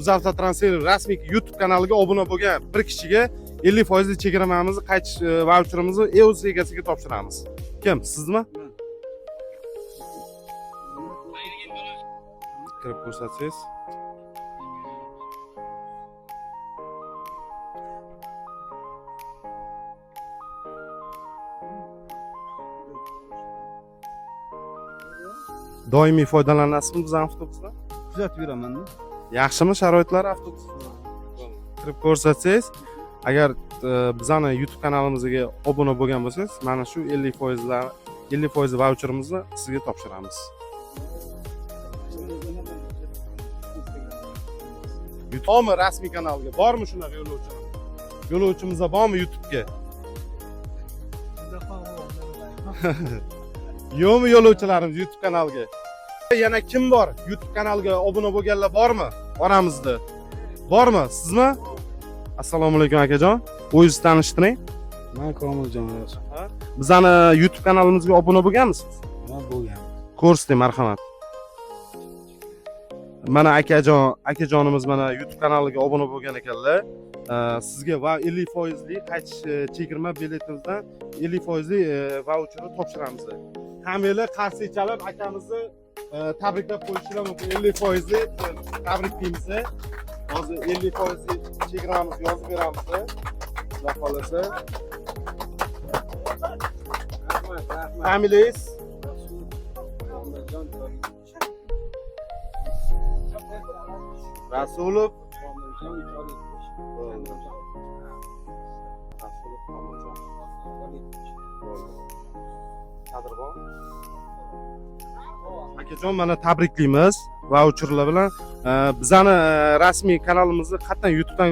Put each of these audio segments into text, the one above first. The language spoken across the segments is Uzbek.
UzAvtotransfer rasmiy YouTube kanaliga obuna bo'lgan bir kishiga 50 foizli chegirmamizni, qaytish vaucherimizni o'z egasiga topshiramiz. Kim, sizmi? Kirib ko'rsatsangiz. Doimiy foydalanasizmi bizani avtobusdan? Kuzatib yuraman. Yaxshimi sharoitlar avtobus? Kirib ko'rsatsangiz, agar bizani YouTube kanalimizga obuna bo'lgan bo'lsangiz, mana shu 50 foizlar, 50 foiz vaucherimizni sizga topshiramiz. Bormi rasmiy kanalga? Bormi shunaqa yo'lovchi? Yo'lovchimizda bormi YouTubega? Yo'qmi yo'lovchilarimiz YouTube kanaliga? Yana kim bor? YouTube kanaliga obuna bo'lganlar bormi? Oramizda. Bormi? Sizmi? Assalomu alaykum, akajon. O'zingizni tanishtiring. Man Komiljon. Bizani YouTube kanalimizga obuna bo'lganmisiz? Man bo'lgan. Ko'rsating, marhamat. Mana akajon, akajonimiz mana YouTube kanaliga obuna bo'lgan ekanlar. Sizga va 50 foizli qaytish chegirma biletimizdan 50 foizli vaucherni topshiramiz. Hammanglar qarsak chalib akamizni tabriklab qo'yishinglar mumkin. 50 foizli tabriklaymiz. Hozir 50 foizli chegirmamizni yozib beramiz. Xudo xohlasa. Rahmat, rahmat. Familiyangiz? Komiljon. Rasulov. Komiljon. Rasulov Komiljon. Bo'ldi. Kadr. Akajon, mana tabriklaymiz vaucherlar bilan. Bizani rasmiy kanalimizni qayerdan, YouTubedan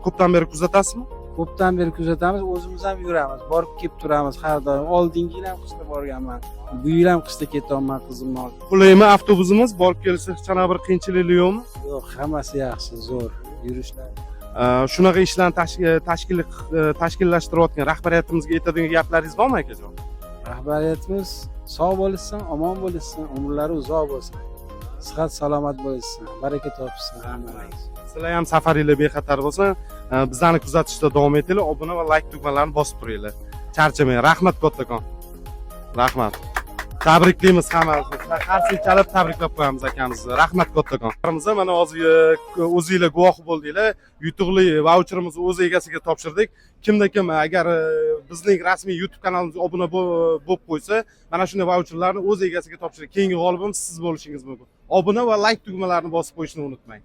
ko'pdan beri kuzatasizmi? Ko'pdan beri kuzatamiz, o'zimiz ham yuramiz, borib kelib turamiz har doim. Oldingi yil ham qishda borganman, bu yil ham qishda ketyapman qizimni olib. Qulaymi avtobusimiz? Borib kelishda hech qanaqa bir qiyinchiliklar yo'qmi? Yo'q, hammasi yaxshi, zo'r yurishlar. Shunaqa ishlarni tashkillashtirayotgan rahbariyatimizga aytadigan gaplaringiz bormi, akajon? Rahbariyatimiz sog' bo'lishsin, omon bo'lishsin, umrlari uzoq bo'lsin, sihat salomat bo'lishsin, baraka topishsin hammamiz. Sizlar ham safaringlar bexatar bo'lsin. Bizlarni kuzatishda davom etinglar. Obuna va layk tugmalarini bosib turinglar. Charchamang. Rahmat kattakon. Rahmat. Tabriklaymiz hammamizni. Qarsak chalib tabriklab qo'yamiz akamizni. Rahmat kattakon. Mana hozir o'zinglar guvoh bo'ldinglar. Yutuqli vaucherimizni o'z egasiga topshirdik. Kimda kim agar bizning rasmiy YouTube kanalimizga obuna bo'lib qo'ysa, mana shunday vaucherlarni o'z egasiga topshirdik. Keyingi g'olibimiz siz bo'lishingiz mumkin. Obuna va layk tugmalarini bosib qo'yishni unutmang.